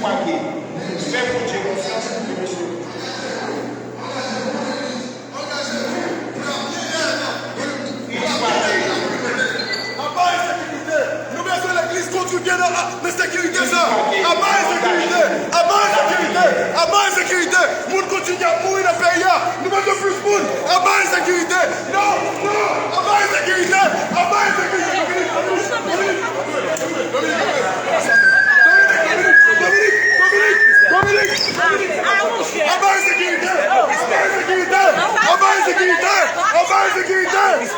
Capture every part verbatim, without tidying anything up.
Fè Bondye konfyans, mesye. Apa ensekirite? Nou bezwen legliz kontribye nan, nan sekirite sa. Apa ensekirite? Apa ensekirite? Apa ensekirite? Moun kontinye ap mouri nan peyi a. Nou bezwen plis moun. Apa ensekirite? Non, non. Apa ensekirite? Apa ensekirite? Dominik, Dominik, Dominik, Dominik, Dominik, Dominik, Dominik, Dominik. Apa ensekirite? Apa ensekirite? Apa ensekirite? Apa ensekirite?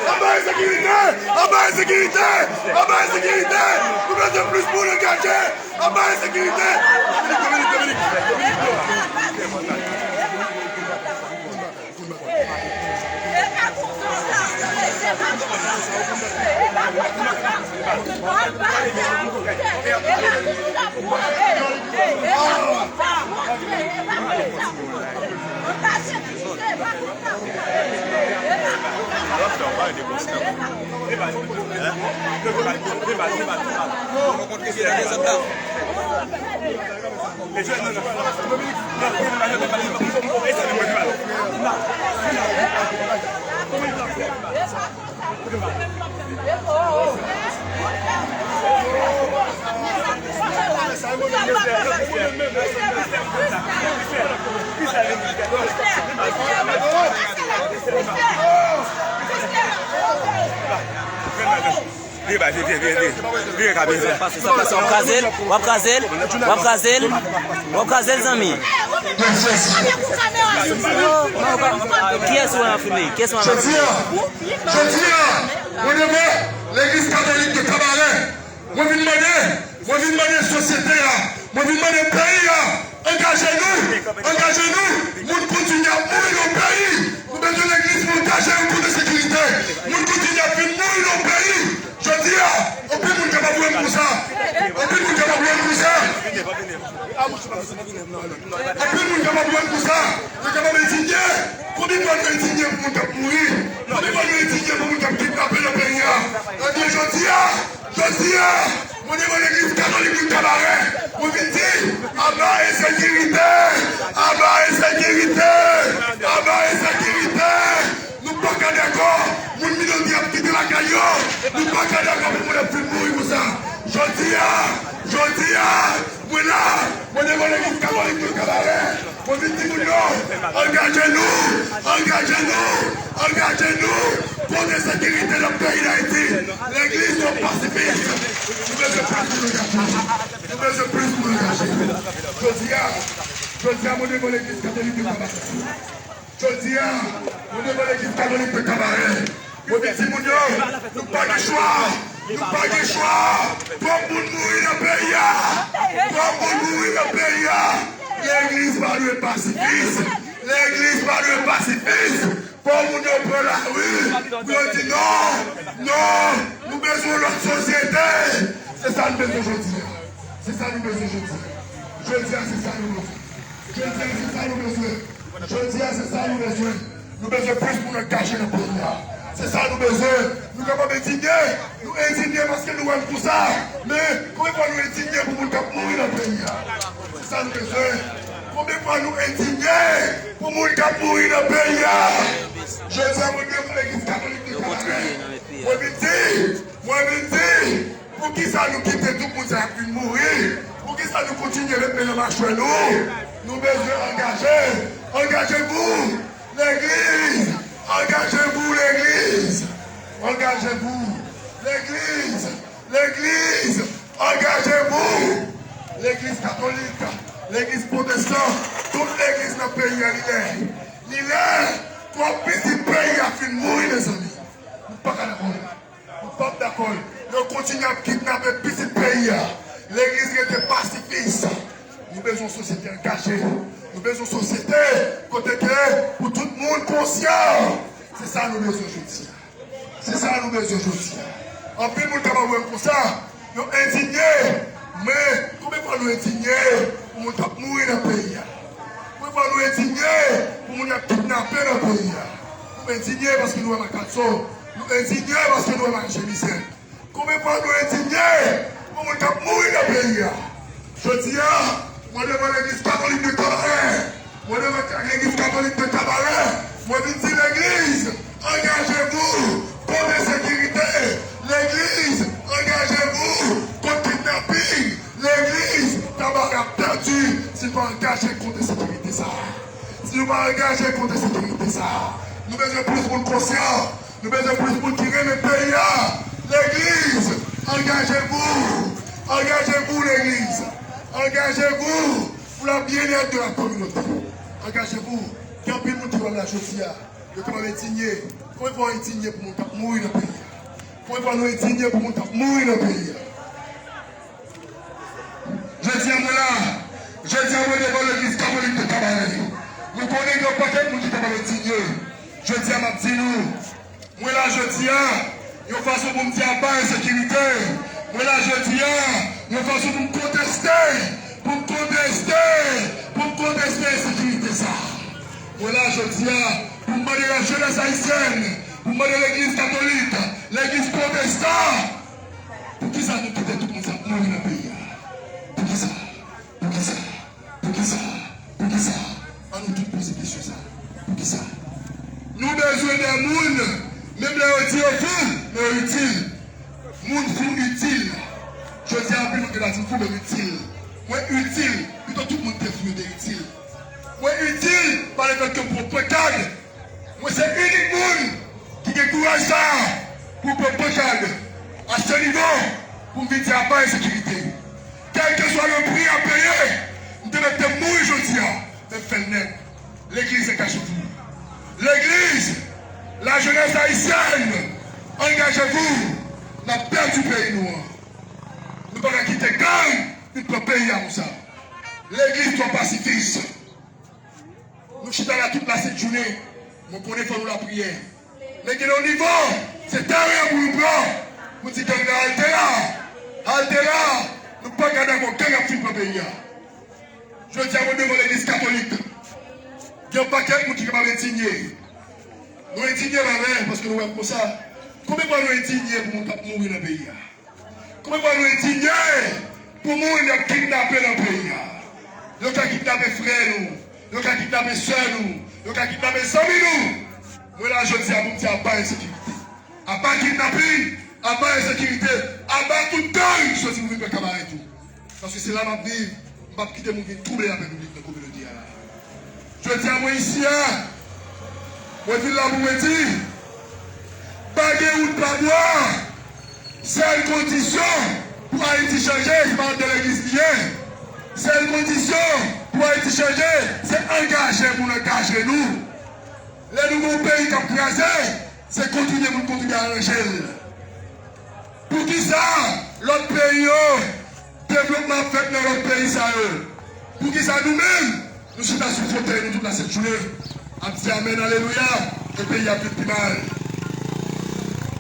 Apa ensekirite? Apa ensekirite? Apa ensekirite? Nou bezwen plis moun angaje. Apa ensekirite? Dominik, Dominik, Dominik, Dominik. Vire, vire, vire, vire, vire. Vire, Kabil, vire. Pase sa, pase, w ap kraze l, w ap kraze l, w ap kraze l, w ap kraze l, zanmi. Kiyès ou wè an filme? Kiyès ou wè an filme? Jodi a, jodi a, mwen devan legliz katolik de Kabarè, mwen vin mande, mwen vin mande sosyete a, mwen vin mande peyi a, angaje nou, angaje nou. Moun kontinye ap mouri nan peyi. Nou bezwen legliz pou angaje yo kont ensekirite. Moun kontinye ap vin mouri nan peyi. Jodi a, anpil moun kapab wè m konsa. Anpil moun kapab wè m konsa. Anpil moun kapab wè m konsa. Yo kapab endinye. Konbyen fwa nou endinye pou moun k ap mouri? Konbyen fwa nou endinye pou moun k ap kidnape nan peyi a? Ebyen, jodi a, jodi a, mwen devan legliz katolik nan Kabarè, mwen vin di, aba ensekirite! Aba ensekirite! Aba ensekirite! Nou pa ka dakò, moun milyon ki ap kite lakay yo, nou pa ka dakò pou moun ap fin mouri konsa. Jodi a, jodi a, mwen la, mwen devan legliz katolik nan Kabarè. Mwen vin di moun yo, angaje nou, angaje nou, angaje nou kont ensekirite nan peyi Dayiti. Legliz yo pasifis. Nou bezwen plis moun angaje. Nou bezwen plis moun angaje. Jodi a, jodi a, mwen devan legliz katolik de Kabarè. Jodi a, mwen devan legliz katolik de Kabarè. Mwen vin di moun yo, nou pa gen chwa. Nou pa gen chwa. Fòk moun mouri nan peyi a. Fòk moun mouri nan peyi a. Legliz pa dwe pasifis. Legliz pa dwe pasifis. Fòk moun yo pran lari pou yo di non, non, nou bezwen yon lòt sosyete. Se sa nou bezwen jodi a. Se sa nou bezwen jodi a. Jodi a, se sa nou bezwen. Jodi a, se sa nou bezwen. Jodi a, se sa nou bezwen. Nou bezwen plis moun angaje nan peyi a. Se sa nou bezwen. Nou kapab endinye. Nou endinye paske nou wè l konsa. Men, konbyen fwa nou endinye pou moun k ap mouri nan peyi a? Se sa nou bezwen. Konbyen fwa nou endinye pou moun k ap mouri nan peyi a? Jodi a, mwen devan legliz katolik de Kabarè. Mwen vin di, mwen vin di, poukisa nou kite tout moun sa ap vin mouri? Poukisa nou kontinye met men nan machwè nou? Nou bezwen angaje. Angaje nou! Legliz! Angaje nou, legliz! Angaje nou! Legliz! Legliz! Angaje nou! Legliz katolik, legliz pwotestan, tout legliz nan peyi a li lè. Li lè twòp pitit peyi a fin mouri, mezanmi. Nou pa ka dakò. Nou p ap dakò. Yo kontinye ap kidnape pitit peyi a. Legliz rete pasifis. Nou bezwen yon sosyete angaje. Nou bezwen yon sosyete kote ke pou tout moun konsyan. Se sa nou bezwen jodi a. Se sa nou bezwen jodi a. Anpil moun kapab wè m konsa. Yo endinye. Men, konbyen fwa nou endinye pou moun k ap mouri nan peyi a? Konbyen fwa nou endinye pou moun y ap kidnape nan peyi a? Nou endinye paske nou wè makadso. Nou endinye paske nou wè mache mizè. Konbyen fwa nou endinye pou moun k ap mouri nan peyi a? Jodi a, Mwen devan legliz katolik de Kabarè. Mwen devan legliz katolik de Kabarè. Mwen vin di legliz, angaje vou kont ensekirite. Legliz, angaje vou kont kidnaping. Legliz, Kabarè ap pèdi si nou pa angaje kont ensekirite sa a. Si nou pa angaje kont ensekirite sa a, nou bezwen plis moun konsyan. Nou bezwen plis moun ki renmen peyi a. Legliz, angaje vou. Angaje vou, legliz. Angaje vou pour le bien-être de la communauté. Angaje vou. Gen anpil moun ki wè m la jodi a. Yo kapab endinye. Konbyen fwa w endinye pou moun k ap mouri nan peyi a? Konbyen fwa nou endinye pou moun k ap mouri nan peyi a? Jodi a mwen la, jodi a mwen devan legliz katolik de Kabarè. Nou konnen gen yon pakèt moun ki kapab endinye. Jodi a m ap di nou, mwen la jodi a, yon fason pou m di aba ensekirite. Mwen la jodi a, yon fason pou m konteste, pou m konteste, pou m konteste ensekirite sa. Mwen la jodi a, pou m mande lajenès ayisyèn, pou m mande legliz katolik, legliz pwotestan, poukisa nou kite tout moun sa ap mouri nan peyi a? Poukisa? Poukisa? Poukisa? Poukisa? An nou tout poze kesyon sa. Poukisa? Nou bezwen de moun, menm lè yo di yo fou, men yo itil. Moun fou itil. Jodi a, anpil moun gen dwa di m fou, men m itil. Mwen itil. Pito tout moun te fou, yo te itil. Mwen itil pa lefètke m pran pankad. Mwen se inik moun ki gen kouraj sa a pou pran pankad a se nivo pou m vin di aba ensekirite. Kèlkeswa le pri a peye, m te mèt te mouri jodi a, men m fè l nèt. Legliz, angaje vou. Legliz, lajenès ayisyèn, angaje vou. N ap pèdi peyi nou an. Nou pa ka kite gang vin pran peyi a konsa. Legliz twò pasifis. Nou chita la tout lasent jounen. Mwen konnen fò nou lapriyè. Men gen yon nivo, se teren an pou nou pran. Pou di gang nan halte la. Halte la. Nou pa ka dakò gang ap fin pran peyi a. Jodi a, mwen devan legliz katolik. Gen yon pakèt moun ki kapab endinye. Nou endinye, pa vre, paske nou wè m konsa. Konbyen fwa nou endinye pou moun k ap mouri nan peyi a? Konbyen fwa nou endinye pou moun y ap kidnape nan peyi a? Yo ka kidnape frè nou, yo ka kidnape sè nou, yo ka kidnape zanmi nou. Mwen la jodi a pou m di aba ensekirite, aba kidnaping, aba ensekirite, aba tout gang soti pou vin pran Kabarè tou. Paske se la m ap viv, m p ap kite moun vin twouble lapè piblik nan kominote a la. Jodi a, mwen isi a, mwen vin la pou mwen di, pa gen wout pa bwa. Sèl kondisyon pou Ayiti chanje, se pa anndan legliz li ye. Sèl kondisyon pou Ayiti chanje, se angaje pou n angaje nou. Lè nou gen yon peyi k ap kraze, se kontinye pou n kontinye aranje l. Poukisa lòt peyi yo, devlopman ap fèt nan lòt peyi sa yo? Poukisa nou menm, nou chita sou fotèy nou tout lasent jounen, ap di amèn, alelouya, e peyi ap vin pi mal?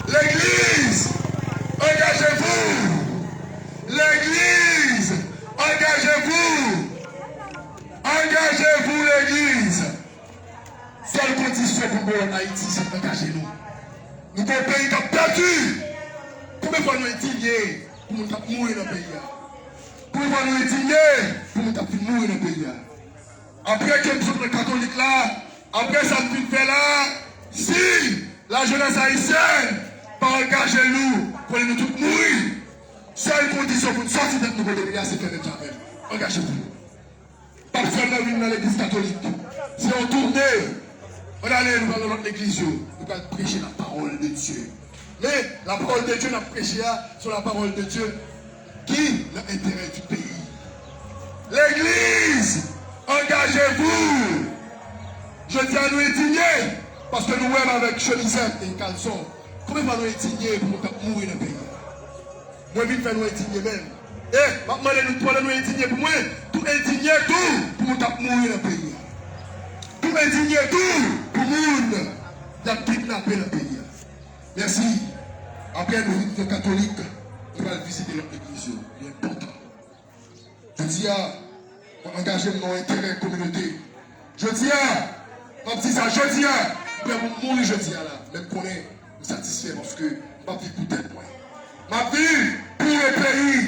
Legliz, angaje vou! Legliz, angaje vou! Angaje vou, legliz! Sèl kondisyon pou nou an Ayiti, se angaje nou. Nou gen yon peyi k ap pèdi. Konbyen fwa nou endinye pou moun k ap mouri nan peyi a? Konbyen fwa nou endinye pou moun k ap fin mouri nan peyi a? Apre ke m sot nan katolik la, apre sa m fin fè la, si lajenès ayisyèn pa angaje nou, konnen nou tout mouri. Sèl kondisyon pou n sòti tèt nou kote li a, se fè menm jan avè m. Angaje nou. P ap sèlman vin nan legliz katolik. Se yon toune. Ann ale, nou pral nan lòt legliz yo. Nou pral preche la parole de Dieu. Men, la parole de Dieu n ap preche a, se la parole de Dieu ki nan enterè di peyi. Legliz, angaje vou! Jodi a, nou endinye, paske nou wè m avèk chemizèt e kalson. Konbyen fwa nou endinye pou moun k ap mouri nan peyi a? Mwen vin fè nou endinye menm. E, m ap mande nou, pandan nou endinye pou mwen, tou endinye tou pou moun k ap mouri nan peyi a. Tou endinye tou pou moun y ap kidnape nan peyi a. Mèsi. Apre nou vin fè katolik, nou pral vizite lòt legliz yo. Li enpòtan. Jodi a, mwen angaje m nan yon enterè kominote. Jodi a, m ap di sa, jodi a, m prè pou m mouri jodi a la. Men m konnen, m satisfè paske m p ap viv pou tèt mwen. M ap viv pou le peyi.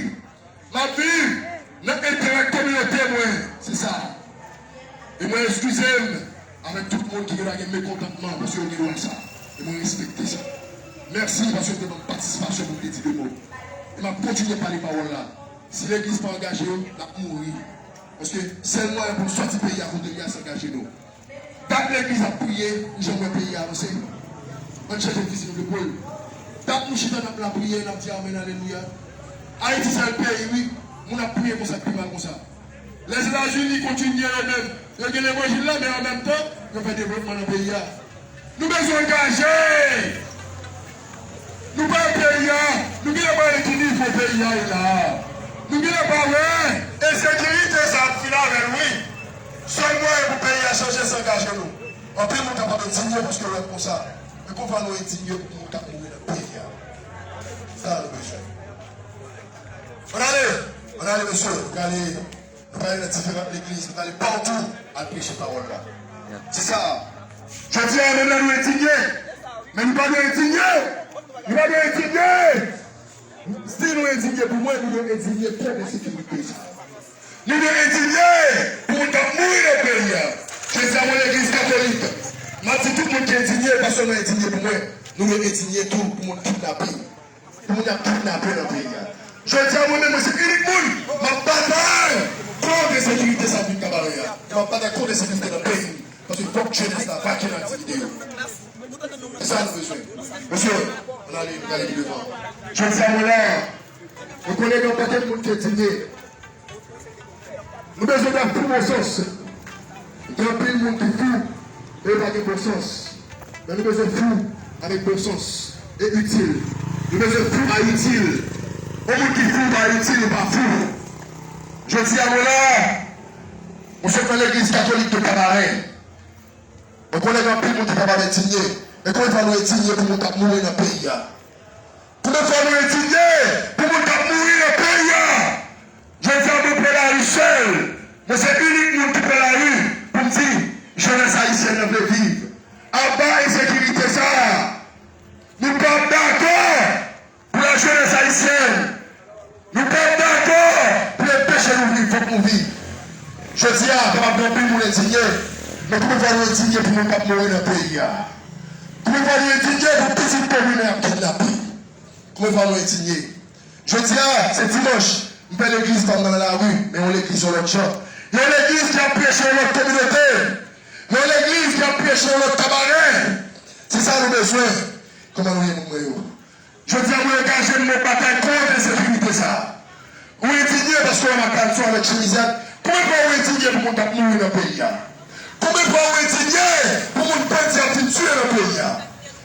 M ap viv nan enterè kominote. Rete mwen, se sa. E mwen eskize m avèk tout moun ki genlè gen mekontantman, paske yo gen dwa sa. E mwen respekte sa. Mèsi paske w te ban m patisipasyon pou m te di de mo. E m ap kontinye pale pawòl la. Si legliz pa angaje yo, n ap mouri. Paske sèl mwayen pou n sòti peyi a kote l ye a, se angaje nou. Dat legliz ap priye, nou janm wè peyi a avanse. Ann chèche fizi nou de pwèl. Dat nou chita n ap lapriye, n ap di amèn, alelouya. Ayiti se yon peyi, wi. Moun ap priye konsa, pi mal konsa. Lèzetazini kontinye yo menm. Yo gen levanjil la, men an menm tan, yo fè devlopman nan peyi a. Nou bezwen angaje! Nou pa peyi a, nou genlè pa wè ki nivo peyi a ye la. Nou genlè pa wè ensekirite sa ap fin avè l, wi. Sèl mwayen pou peyi a chanje, se angaje nou. Anpil moun kapab endinye paske yo wè l konsa. Men kòman nou endinye pou moun k ap mouri nan peyi a? Sa nou bezwen. Ann ale, ann ale, mesye, ann ale. Nou prale nan diferan legliz, nou prale patou al preche pawòl la. Se sa. Jodi a, menm lè nou endinye, men nou pa dwe endinye. Nou pa dwe endinye. Si nou endinye pou mwen, nou dwe endinye kont ensekirite sa. Nou dwe endinye pou moun k ap mouri nan peyi a. Jodi a, mwen legliz katolik, m ap di tout moun ki endinye, pa sèlman endinye pou mwen. Nou dwe endinye tou pou moun kidnape. Pou moun y ap kidnape nan peyi a. Jodi a, mwen menm, mwen se inik moun m ap batay kont ensekirite sa vin kabare a. M ap batay kont ensekirite nan peyi m. Paske fòk jenès la vake nan aktivite yo. Se sa nou bezwen. Mesye, ann ale, ann ale pi devan. Jodi a, mwen la, mwen konnen gen yon pakèt moun ki endinye. Nou bezwen de fou bon sans. Gen anpil moun ki fou e yo pa gen bon sans. Men nou bezwen fou avèk bon sans e itil. Nou bezwen fou a itil. Yon moun ki fou pa itil, li pa fou. Jodi a, mwen la, mwen sot nan legliz katolik de Kabarè. Mwen konnen gen anpil moun ki kapab endinye. Men konbyen fwa nou endinye pou moun k ap mouri nan peyi a? Konbyen fwa nou endinye pou moun k ap mouri nan peyi a? Jodi a, mwen pran lari sèl. Mwen se inik moun ki pran lari pou m di jenès ayisyèn nan vle viv. Aba ensekirite sa a. Nou p ap dakò pou lajenès ayisyèn. Nou p ap dakò pou yo peche nou viv, fòk nou viv. Jodi a, kapab gen anpil moun endinye, men konbyen fwa nou endinye pou moun k ap mouri nan peyi a? Konbyen fwa nou endinye pou pitit komin nan y ap kidnape? Konbyen fwa nou endinye? Jodi a, se dimanch, m fè legliz pa m nan lari, men yon legliz yon lòt jan. Yon legliz ki ap preche yon lòt kominote. Yon legliz ki ap preche yon lòt kabarè. Se sa nou bezwen. Kòman nou ye, moun mwen yo? Jodi a, mwen angaje m nan batay kont ensekirite sa a. Ou endinye paske w wè Makanson avèk Chimizèt. Konbyen fwa ou endinye pou moun k ap mouri nan peyi a? Konbyen fwa ou endinye pou moun bandi ap fin tiye nan peyi a?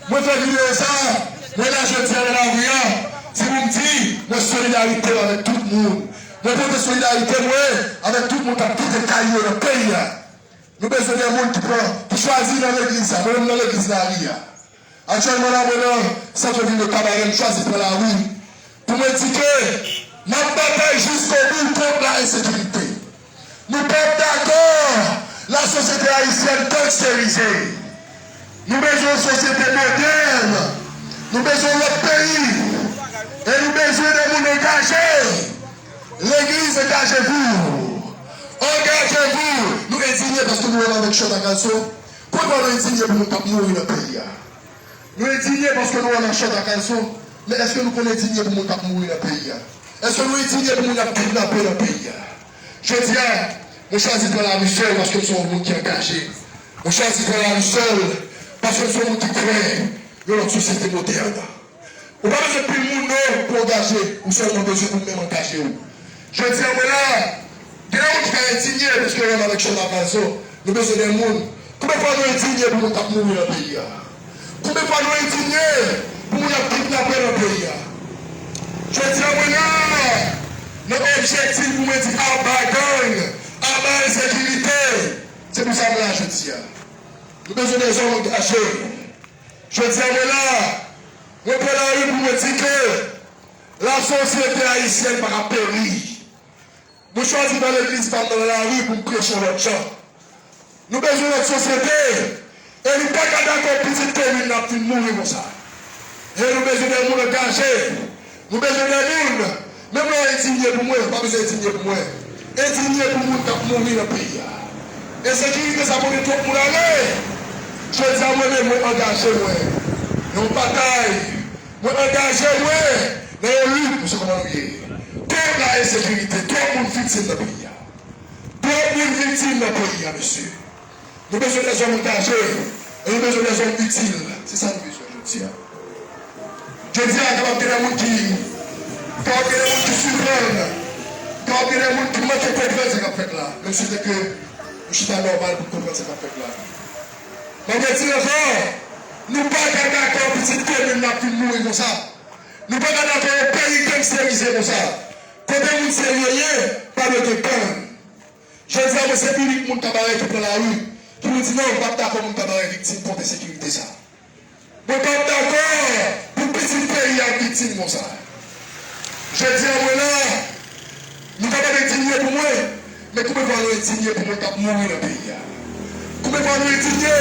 Mwen fè videyo sa a, mwen la jodi a nan lari a, se pou m di, mwen solidarite m avèk tout moun. Mwen pote solidarite mwen avèk tout moun k ap kite kay yo nan peyi a. Nou bezwen de moun ki pran, ki chwazi nan legliz sa. Mwen menm nan legliz lari a. Aktyèlman la, mwen nan sant vil de Kabarè, m chwazi pran lari pou mwen di ke n ap batay jiskobou kont la ensekirite. Nou p ap dakò lasosyete ayisyèn gangsterize. Nou bezwen yon sosyete modèn. Nou bezwen yon lòt peyi. E nou bezwen de moun angaje. Legliz, engagez-vous! Engagez-vous! Nou endinye paske nou wè l avèk Chanda Kalson. Konbyen fwa nou endinye pou moun k ap mouri nan peyi a? Nou endinye paske nou wè l ak Chanda Kalson. Men èske nou konn endinye pou moun k ap mouri nan peyi a? Èske nou endinye pou moun y ap kidnape nan peyi a? Jodi a, mwen chwazi pran lari sèl paske m se yon moun ki angaje. Mwen chwazi pran lari sèl paske m se yon moun ki kwè yon lòt sosyete modèn. Ou pa bezwen pil moun non pou angaje, ou sèlman bezwen ou menm angaje w. Jodi a mwen la, gen yon moun ki ka endinye paske yo renmen avèk Chanda Kalson. Nou bezwen de moun. Konbyen fwa nou endinye pou moun k ap mouri nan peyi a? Konbyen fwa nou endinye pou moun y ap kidnape nan peyi a? Jodi a mwen la, nan objektif pou mwen di aba gang, aba ensekirite. Se pou sa mwen la jodi a. Nou bezwen de zòm angaje. Jodi a mwen la, mwen pran lari pou mwen di ke lasosyete ayisyèn pa ka peri. Mwen chwazi pran legliz pa m nan lari pou m preche yon lòt jan. Nou bezwen lòt sosyete. E nou pa ka dakò pitit komin nan ap fin mouri konsa. E nou bezwen de moun angaje. Nou bezwen de moun. Menm lè w endinye pou mwen, ou pa bezwen endinye pou mwen. Endinye pou moun k ap mouri nan peyi a. Ensekirite sa pote twòp moun ale. Jodi a, mwen menm, mwen angaje mwen nan yon batay. Mwen angaje mwen nan yon lit, mesye, kòman nou ye? Twòp la ensekirite, twòp moun viktim nan peyi a. Twòp moun viktim nan peyi a, mesye. Nou bezwen dèzòm angaje, e nou bezwen dèzòm itil. Se sa nou bezwen jodi a. Jodi a, kapab gen de moun ki, kapab gen de moun ki siprann, kapab gen de moun ki manke konprann sa k ap fèt la. Men m swete ke nou chita nòmal pou n konprann sa k ap fèt la. Mwen di ankò, nou pa ka dakò pitit komin n ap vin mouri konsa. Nou pa ka dakò yon peyi gangsterize konsa. Kote moun serye ye, pa dwe gen gang. Jodi a, mwen se inik moun Kabarè ki pran lari, ki vin di non, m p ap dakò moun Kabarè viktim kont ensekirite sa. Mwen p ap dakò pou pitit peyi a viktim konsa. Jodi a, mwen la, nou kapab endinye pou mwen, men konbyen fwa nou endinye pou moun k ap mouri nan peyi a? Konbyen fwa nou endinye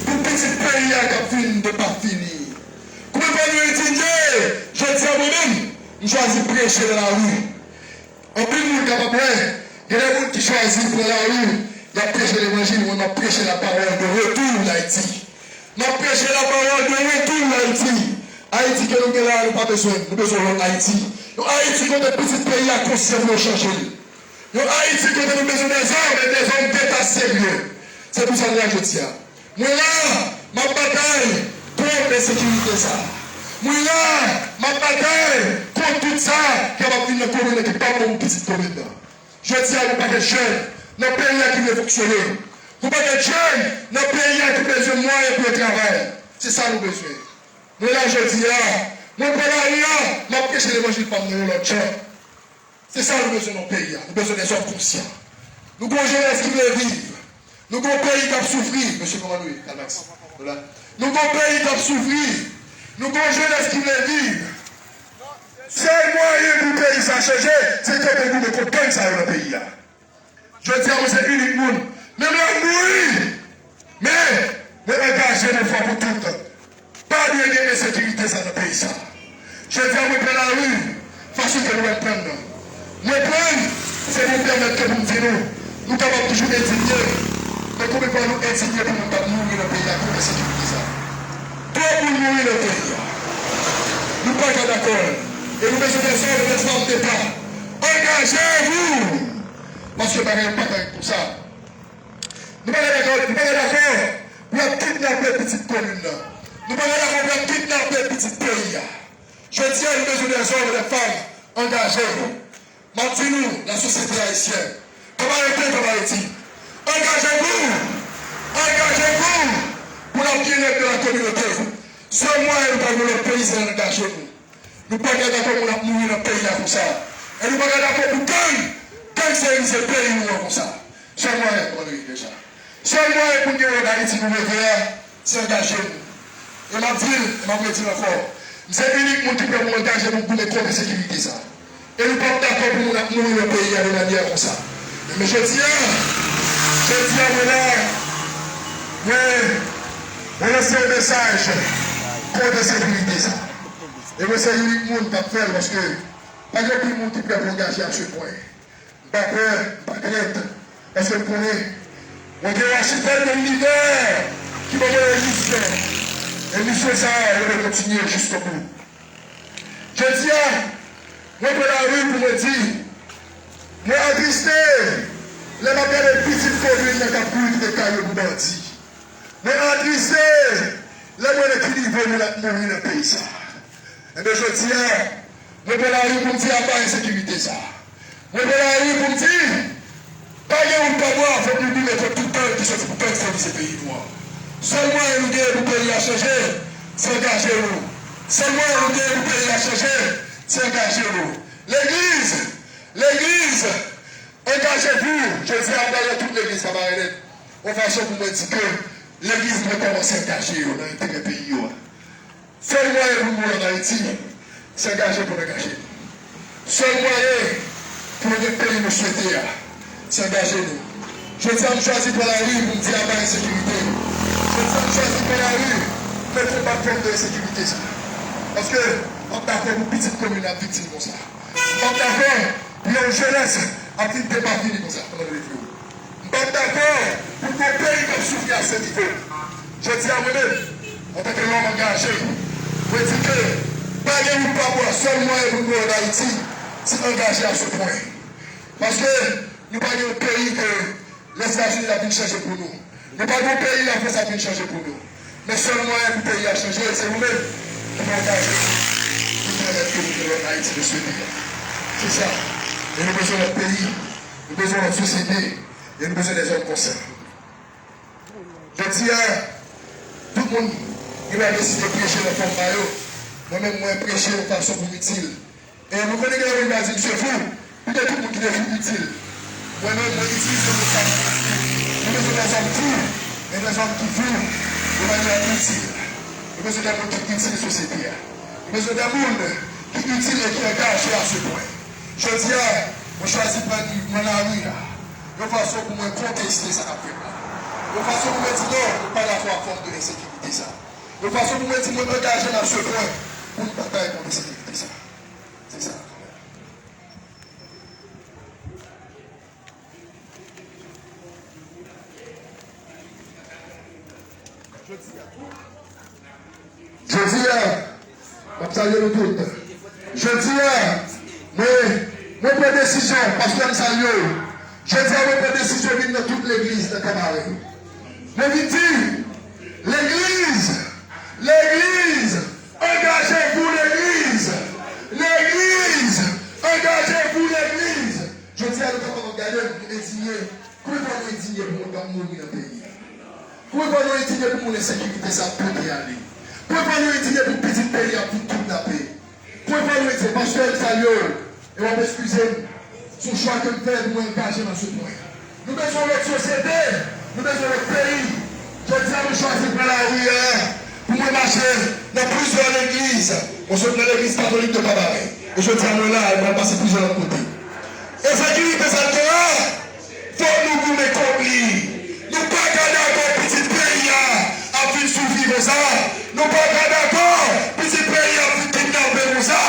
pou pitit peyi a k ap vin de pa fini? Konbyen fwa nou endinye? Jodi a, mwen menm, m chwazi preche nan lari. Anpil moun kapab wè, gen de moun ki chwazi pran lari, y ap preche levanjil, mwen m ap preche la parole de retour d'Haïti. M ap preche la parole de retour d'Haïti. Ayiti ke nou gen la a, nou pa bezwen l, nou bezwen yon lòt Ayiti. Yon Ayiti kote pitit peyi a konsyan pou yo chanje l. Yon Ayiti kote nou bezwen dèzòm, e dèzòm deta serye. Se pou sa nou la jodi a. Mwen la, m ap batay kont ensekirite sa. Mwen la, m ap batay kont tout sa ki ap vin nan komin nan ki p ap bon pou pitit komin nan. Jodi a, yon pakèt jèn nan peyi a ki vle fonksyone. Yon pakèt jèn nan peyi a ki bezwen mwayen pou yo travay. Se sa nou bezwen. Mwen la jodi a, mwen pran lari a, m ap preche levanjil pa m nan yon lòt jan. Se sa nou bezwen nan peyi a. Nou bezwen dèzòm konsyan. Nou gon jenès ki vle viv. Nou gon peyi k ap soufri. Mesye, kòman nou ye? Kalmax. Nou la. Nou gon peyi k ap soufri. Nou gon jenès ki vle viv. Sèl mwayen pou peyi sa chanje, se kenbe goumen kont gang sa yo nan peyi a. Jodi a, mwen se inik moun. Menm lè m mouri, men mwen angaje mwen fò pou tout. Pa dwe gen ensekirite sa nan peyi sa. Jodi a, mwen pran lari fason ke nou wè m pran nan. Mwen pran l, se pou pèmèt ke pou m di nou, nou kapab toujou endinye, men konbyen fwa nou endinye pou moun k ap mouri nan peyi a kont ensekirite sa? Twòp moun mouri nan peyi a. Nou pa ka dakò. E nou bezwen dèzòm, dèzòm deta. Angaje nou! Paske bagay yo pa ka ret konsa. Nou pa ka dakò, nou pa ka dakò pou y ap kidnape pitit komin nan. Nou pa ka dakò pou y ap kidnape pitit peyi a. Jodi a, nou bezwen dèzòm, dèfanm angaje. M ap di nou, lasosyete ayisyèn, Kabarè, Kabarè, angaje nou! Angaje nou! Pou n ap gen règ de la kominote. Sèl mwayen nou pa gen lòt peyi, se angaje nou. Nou pa ka dakò moun ap mouri nan peyi a konsa. E nou pa ka dakò pou gang gangsterize peyi nou an konsa. Sèl mwayen, kòman nou ye deja? Sèl mwayen pou n gen lòt Ayiti nou reve a, se angaje nou. E m ap di l, e m ap redi l ankò. M se inik moun ki prè pou m angaje pou m goumen kont ensekirite sa. E nou p ap dakò pou moun ap mouri nan peyi a de manyè konsa. Men jodi a, jodi a, mwen la, mwen, mwen lanse yon mesaj kont ensekirite sa. E mwen se inik moun k ap fè l, paske pa gen anpil moun ki prè pou angaje ak se pwen. M pa pè, m pa krent, paske m konnen mwen gen yon achitèk de linivè ki ban mwen yon misyon. E misyon sa a, mwen dwe kontinye jiskobou. Jodi a, mwen pran lari pou mwen di, mwen atriste lè m ap gade pitit komin nan k ap boule kay yo pou bandi. Mwen atriste lè m wè nan ki nivo moun ap mouri nan peyi sa. Enben, jodi a, mwen pran lari pou m di aba ensekirite sa. Mwen pran lari pou m di, pa gen wout pa bwa, fòk nou goumen kont tout gang ki sòti pou gang sèvi se peyi nou an. Sèl mwayen nou genyen pou peyi a chanje, se angaje nou. Sèl mwayen nou genyen pou peyi a chanje, se angaje nou. Legliz, legliz, angaje nou. Jodi a, m pral nan tout legliz Kabarè Nèg, yon fason pou mwen di ke legliz dwe kòmanse angaje yo nan enterè peyi yo a. Sèl mwayen pou nou an Ayiti, se angaje pou n angaje nou. Sèl mwayen pou nou gen peyi nou swete a, se angaje nou. Jodi a, m chwazi pran lari pou m di aba ensekirite. Jodi a, m chwazi pran lari pou m konbat fòm de ensekirite sa. Paske m p ap dakò pou pitit komin ap viktim konsa. M p ap dakò pou yon jenès ap fin depafini konsa, kòman nou di yo. M p ap dakò pou n gen yon peyi k ap soufri a se nivo. Jodi a, mwen menm, antanke lòm angaje, mwen di ke pa gen wout pa bwa, sèl mwayen pou nou ann Ayiti, se angaje a se pwen. Paske nou pa gen yon peyi ke Lèzetazini ap vin chanje pou nou. Nou pa gen yon peyi Lafrans ap vin chanje pou nou. Men sèl mwayen pou peyi a chanje, se nou menm ki pou angaje nou, pou pèmèt ke nou gen lòt Ayiti nou swete a. Se sa. E nou bezwen lòt peyi, nou bezwen lòt sosyete, e nou bezwen dè zòm konsa. Jodi a, tout moun gen dwa deside preche nan fòm pa yo. Mwen menm, mwen preche yon fason pou m itil. E nou konnen gen lè moun ka di, "Misye fou." Pito tout moun ki te fou itil. Mwen menm, mwen itilize mo sa pou itil. Nou bezwen dè zòm fou, e dè zòm ki fou de manyè itil. Nou bezwen dè moun ki itil sosyete a. Nou bezwen dè moun ki itil e ki angaje a se pwen. Jodi a, mwen chwazi pran liv mwen lari a, yon fason pou mwen konteste sa k ap fèt la. Yon fason pou mwen di non, mwen pa dakò ak fòm de ensekirite sa. Yon fason pou mwen di mwen angaje m a se pwen pou n batay kont ensekirite sa. Se sa. Jodi a, m ap salye nou tout. Jodi a, mwen, mwen pran desizyon, pastè, m salye w. Jodi a, mwen pran desizyon vin nan tout legliz nan Kanmaren. Mwen vin di, legliz, legliz, angajevou legliz. Legliz, angajevou legliz. Jodi a, nou kapab ap gade m, nou endinye. Konbyen fwa nou endinye pou moun k ap mouri nan peyi a? Konbyen fwa nou endinye pou moun ensekirite sa ap pote ale? Konbyen fwa nou endinye pou pitit peyi a ap vin kidnape? Konbyen fwa nou endinye? Pastè, m salye w, e w ap eskize m, se yon chwa ke m fè pou mwen angaje m a se pwen. Nou bezwen yon lòt sosyete, nou bezwen yon lòt peyi. Jodi a, mwen chwazi pran lari a pou mwen mache nan plizyè legliz. Mwen sot nan legliz katolik de Kanmaren. E jodi a, mwen la, e mwen pase plizyè lòt kote. Ensekirite sa n gen an, fòk nou goumen kont li. Nou pa ka dakò pitit peyi a ap vin soufri konsa. Nou pa ka dakò pitit peyi a ap vin kidnape konsa.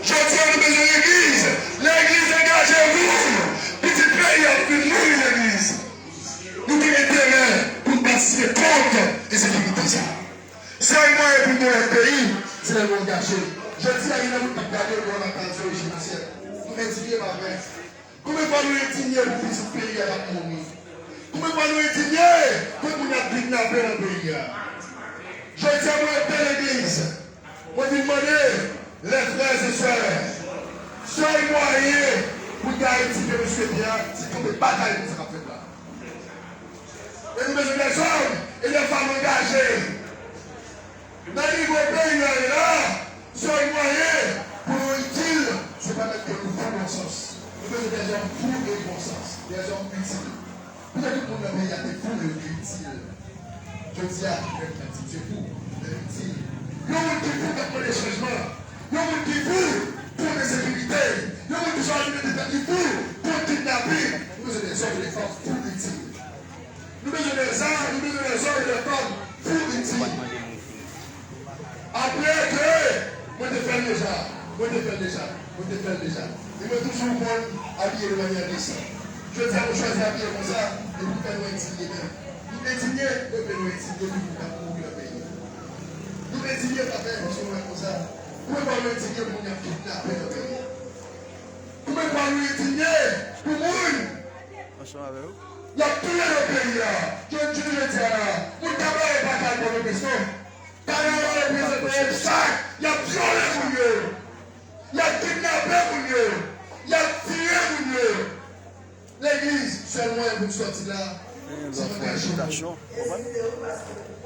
Jodi a, nou bezwen legliz. Legliz, angajevou. Pitit peyi a ap vin mouri legliz. Nou gen enterè pou n patisipe kont ensekirite sa. Sèl mwayen pou n gen yon peyi, se lè nou angaje. Jodi a, gen nan moun k ap gade nou an lakay yo, Jimsè. Nou endinye, pa vre? Konbyen fwa nou endinye pou pitit peyi a k ap mouri? Konbyen fwa nou endinye pou moun y ap kidnape nan peyi a? Jodi a, mwen ap fè legliz. Mwen vin mande, les frères et sœurs, sèl mwayen pou n gen Ayiti ke nou swete a, se kanpe batay kont sa k ap fèt la. E nou bezwen dè zòm e dè fanm angaje. Nan nivo peyi a ye la, sèl mwayen pou nou itil, se pa mèt ke nou fou bon sans. Nou bezwen dè zòm fou e bon sans, dè zòm itil. Poutèt tout moun nan peyi a te fou, men yo te itil. Jodi a, menm nan ti se fou, men yo itil. Yon moun ki fou k ap mande chanjman. Yon moun ki fou kont ensekirite. Yon moun ki chwazi mete tèt li fou kont kidnapin. Nou bezwen dè zòm e dè fanm fou itil. Nou bezwen dè zòm, nou bezwen dè zòm e dè fanm fou itil. Apre ke mwen te fè l deja, mwen te fè l deja, mwen te fè l deja. E mwen toujou konn abiye de manyè desan. Jodi a, mwen chwazi abiye konsa, e pou fè nou endinye menm. Nou endinye, nou vle nou endinye pou moun k ap mouri nan peyi a. Nou endinye, pa fè, paske nou wè konsa. Konbyen fwa nou endinye pou moun y ap kidnape nan peyi a? Konbyen fwa nou endinye pou moun y ap touye nan peyi a? Jodi, jodi a la, moun Kanmaren pa ka al Pòtoprens non. Kanmaren reprezante yon chak, y ap vyole moun yo, y ap kidnape moun yo, y ap tiye moun yo. Legliz, sèl mwayen pou n sòti la, se angaje nou.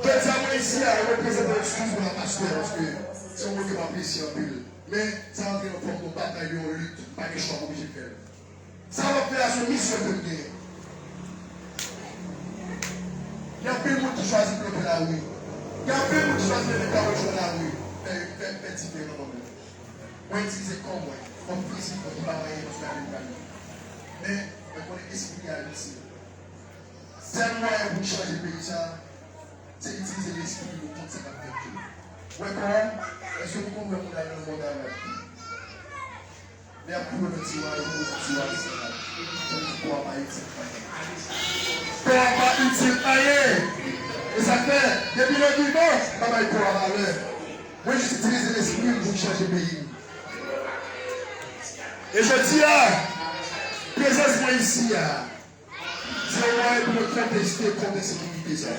Jodi a, mwen isi a, reprezante, eskize mwen, pastè, paske se yon moun ke m apresye anpil. Men, sa rantre nan fòm yon batay, yon lit, pa gen chwa, m oblije fè l. Sa m ap fè a, se yon misyon ke m genyen. Gen anpil moun ki chwazi bloke lari. Gen anpil moun ki chwazi mete kawotchou nan lari. Fè, fè, fè dife nan mwen menm. Mwen itilize kò mwen kòm fizik mwen ki pa manyen paske lavi m pral lwen. Men, mwen konnen espri a itil. Sèl mwayen pou n chanje peyi sa a, se itilize lespri nou kont sa k ap fèt yo. Wè kò w, èske nou konn wè moun al nan mòg avè l? Lè y ap foure nan tiwa, yo foure nan tiwa, se sa. Kò a pa itil anyen. Kò a pa itil anyen. E sa k fè, depi nan vivan, m pa bay kò a valè. Mwen jis itilize lespri m pou m chanje peyi m. E jodi a, prezans mwen isi a, se yon mwayen pou mwen konteste kont ensekirite sa.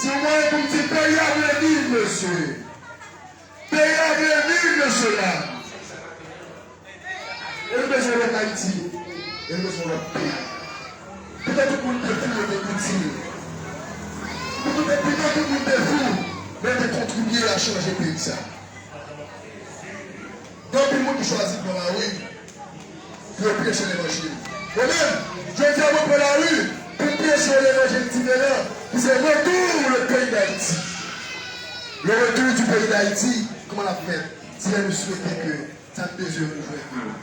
Se yon mwayen pou m di peyi a vle viv, mesye. Peyi a vle viv, mesye dam. E nou bezwen lòt Ayiti. E nou bezwen lòt peyi. Pito tout moun te fou, yo te itil. Pito, pito tout moun te fou, men te kontribye a chanje peyi sa. Gen anpil moun ki chwazi pran lari pou yo preche levanjil. Mwen menm, jodi a mwen pran lari pou m preche yon levanjil diferan, ki se retour le pays d'Haïti. Le retour du pays d'Haïti, kòman l ap fèt? Se lè nou swete ke sa n bezwen nou jwenn yo.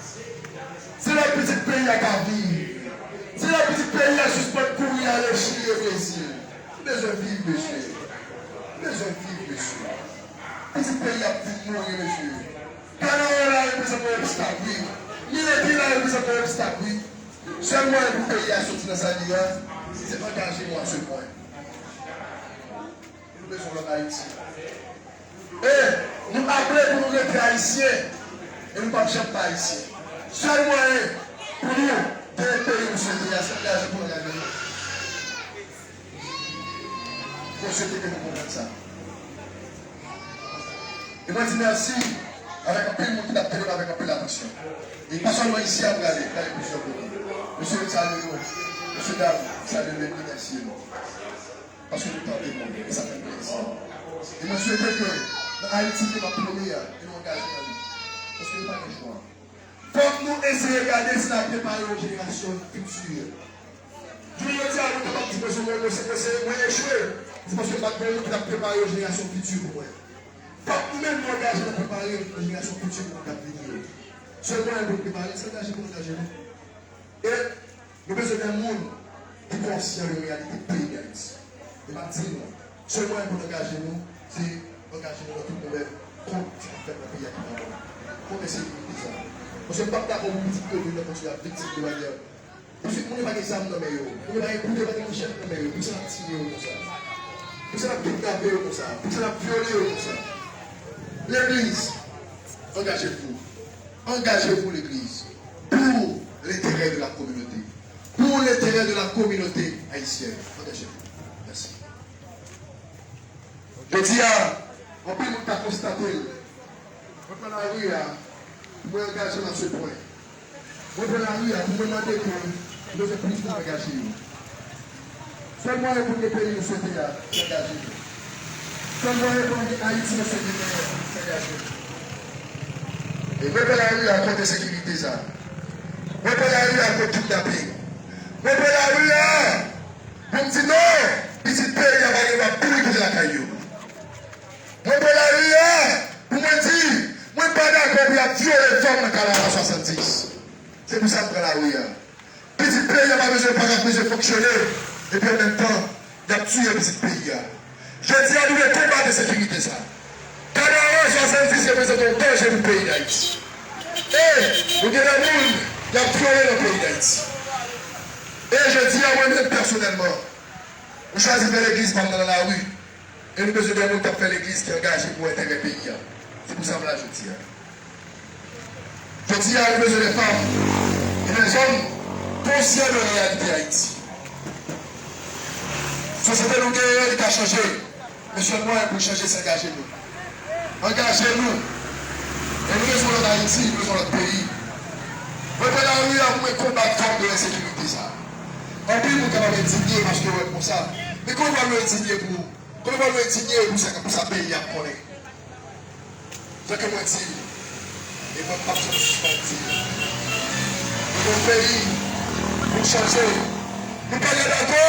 Se lè pitit peyi a ka viv. Se lè pitit peyi a sispann kouri ale Chili e Brezil. Nou bezwen viv, mesye. Nou bezwen viv, mesye. Pitit peyi a ap vin mouri, mesye. Kanara la reprezante yon obstak, wi. Mileti la reprezante yon obstak, wi. Sèl mwayen pou peyi a soti nan sa li ye a, se angaje nou a se pwen. E nou bezwen lòt Ayiti. E nou aple pou nou rete Ayisyen. E nou p ap janm pa Ayisyen. Sèl mwayen pou nou gen yon peyi nou swete a, se angaje pou angaje nou. Mwen swete ke nou konprann sa. E mwen di mèsi avèk anpil moun ki t ap tande m avèk anpil atansyon. E pa sèlman isi a, m gade, m gade plizyè kote. Mesye, m salye nou. Mesye dam, m salye nou, m remèsye nou. Paske nou tande mwen, e sa fè m plezi. E mwen swete ke nan Ayiti ke m ap prone a, ke nou angaje nan li. Paske nou pa gen chwa. Fòk nou eseye gade si n ap prepare yon jenerasyon fiti. Jounen jodi a, nou kapab di mwen se mwen, mwen se, mwen se, mwen echwe. Se paske m pa t gen moun ki t ap prepare yon jenerasyon fiti pou mwen. Fòk nou menm nou angaje nan prepare yon jenerasyon fiti pou nou k ap vini yo. Sèl mwayen pou nou prepare, se angaje pou nou angaje nou. E nou bezwen de moun ki konsyan de reyalite peyi Dayiti. E m ap di nou, sèl mwayen pou n angaje nou, se angaje nou nan tout domèn kont sa k ap fèt nan peyi a ki pa bon. Kont ensekirite sa. Paske m p ap dakò pou pitit peyi mwen kontinye ap viktim de manyè. Pitit moun yo pa gen zam nan men yo. Moun yo pa gen kout, yo pa gen manchèt nan men yo. Poukisa n ap tiye yo konsa? Poukisa n ap kidnape yo konsa? Poukisa n ap vyole yo konsa? Legliz, angaje nou. Angaje nou, legliz. Pour l'intérêt de la communauté. Pour l'intérêt de la communauté haïtienne. Angaje nou. Mèsi. Jodi a, anpil moun ka konstate l. Mwen pran lari a, mwen angaje m a se pwen. Mwen pran lari a pou mwen mande ke nou fè plis pou angaje yo. Sèl mwayen pou n gen peyi nou swete a, se angaje nou. Sèl mwayen pou n gen Ayiti nou swete genyen an, se angaje nou. E mwen pran lari a kont ensekirite sa. Mwen pran lari a kont kidnaping. Mwen pran lari a pou m di non, pitit peyi a pa gen dwa pouri kote lakay yo. Mwen pran lari a pou mwen di, mwen pa dakò pou y ap vyole fanm nan Kanara swasanndis. Se pou sa m pran lari a. Pitit peyi a pa bezwen, pa ka bezwen fonksyone, epi an menm tan, y ap tiye pitit peyi a. Jodi a, nou dwe konbat ensekirite sa. Kanara swasanndis reprezante yon danje pou peyi Dayiti. E nou gen de moun y ap vyole nan peyi Dayiti. E jodi a, mwen menm pèsonèlman, m chwazi fè legliz pa m nan lari. E nou bezwen de moun k ap fè legliz ki angaje pou enterè peyi a. Se pou sa m la jodi a. Jodi a, nou bezwen de fanm e de zòm konsyan de reyalite Ayiti. Sosyete nou genyen an, li ka chanje. Men sèl mwayen pou l chanje, se angaje nou. Angaje nou. E nou bezwen lòt Ayiti, nou bezwen lòt peyi. Mwen pran lari a pou mwen konbat fòm de ensekirite sa. Anpil moun kapab endinye paske yo wè m konsa. Men konbyen fwa nou endinye pou, konbyen fwa nou endinye pou sa, pou sa peyi a ap konnen? Jan ke mwen di l, e mwen p ap janm sispann di l. Nou gen yon peyi pou chanje. Nou pa ka dakò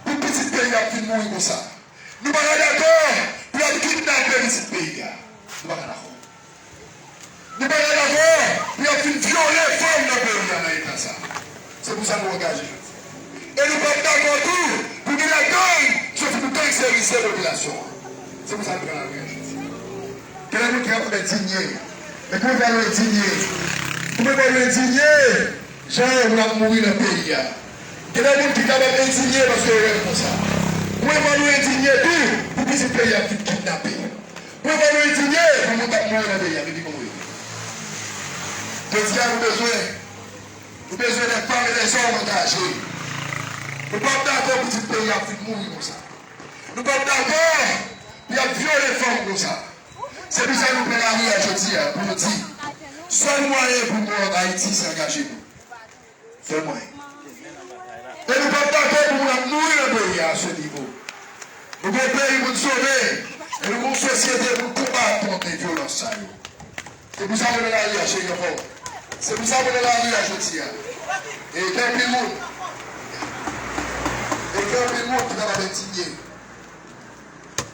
pou pitit peyi a ap vin mouri konsa. Nou pa ka dakò pou y ap kidnape pitit peyi a. Nou pa ka dakò. Nou pa ka dakò pou y ap vin vyole fanm nan peyi a nan eta sa. Se pou sa nou angaje jodi. E nou p ap dakò tou pou gen ladann soti pou gangisterize popilasyon an. Se pou sa nou pran lari a jodi. Gen de moun ki kapab endinye. Men konbyen fwa nou endinye? Konbyen fwa nou endinye? Jan moun ap mouri nan peyi a. Gen de moun ki kapab endinye paske yo wè l konsa. Mwen, fò nou endinye tou pou pitit peyi a ap fin kidnape. Mwen, fò nou endinye pou moun k ap mouri nan peyi a, vin mouri. Jodi a, nou bezwen, nou bezwen de fanm e de zòm angaje. Nou p ap dakò pitit peyi a ap fin mouri konsa. Nou p ap dakò pou y ap vyole fanm konsa. Se pou sa nou pran lari a jodi a, pou nou di, sèl mwayen pou nou ann Ayiti, se angaje nou. Sèl mwayen. E nou p ap dakò pou moun ap mouri nan peyi a, a se nivo. Nou gen yon peyi pou n sove, e nou gen yon sosyete pou n konbat kont de vyolans sa yo. Se pou sa mwen nan lari a, cheri anfòm. Se pou sa mwen nan lari a jodi a. E gen anpil moun. E gen anpil moun ki kapab endinye.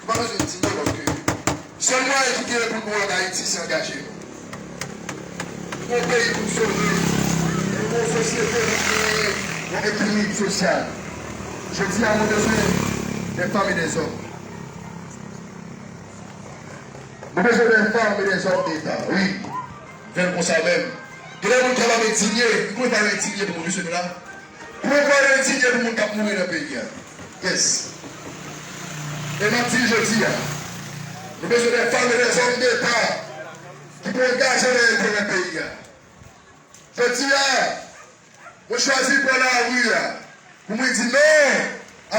Nou pa bezwen endinye paske sèl mwayen ki genyen pou nou ann Ayiti, se angaje nou. Nou gen yon peyi pou n sove. Nou gen yon sosyete pou n genyen yon ekilib sosyal. Jodi a, nou bezwen de fanm e de zòm. Nou bezwen de fanm e de zòm deta, wi. Fè l konsa menm. Gen de moun ki ap endinye, nou pa endinye pou nou mesye nou la. Pou nou pa endinye pou moun k ap mouri nan peyi a. Yes. E m ap di l jodi a, nou bezwen de fanm e de zòm deta ki pou angaje nan enterè peyi a. Jodi a, mwen chwazi pran lari a pou mwen di non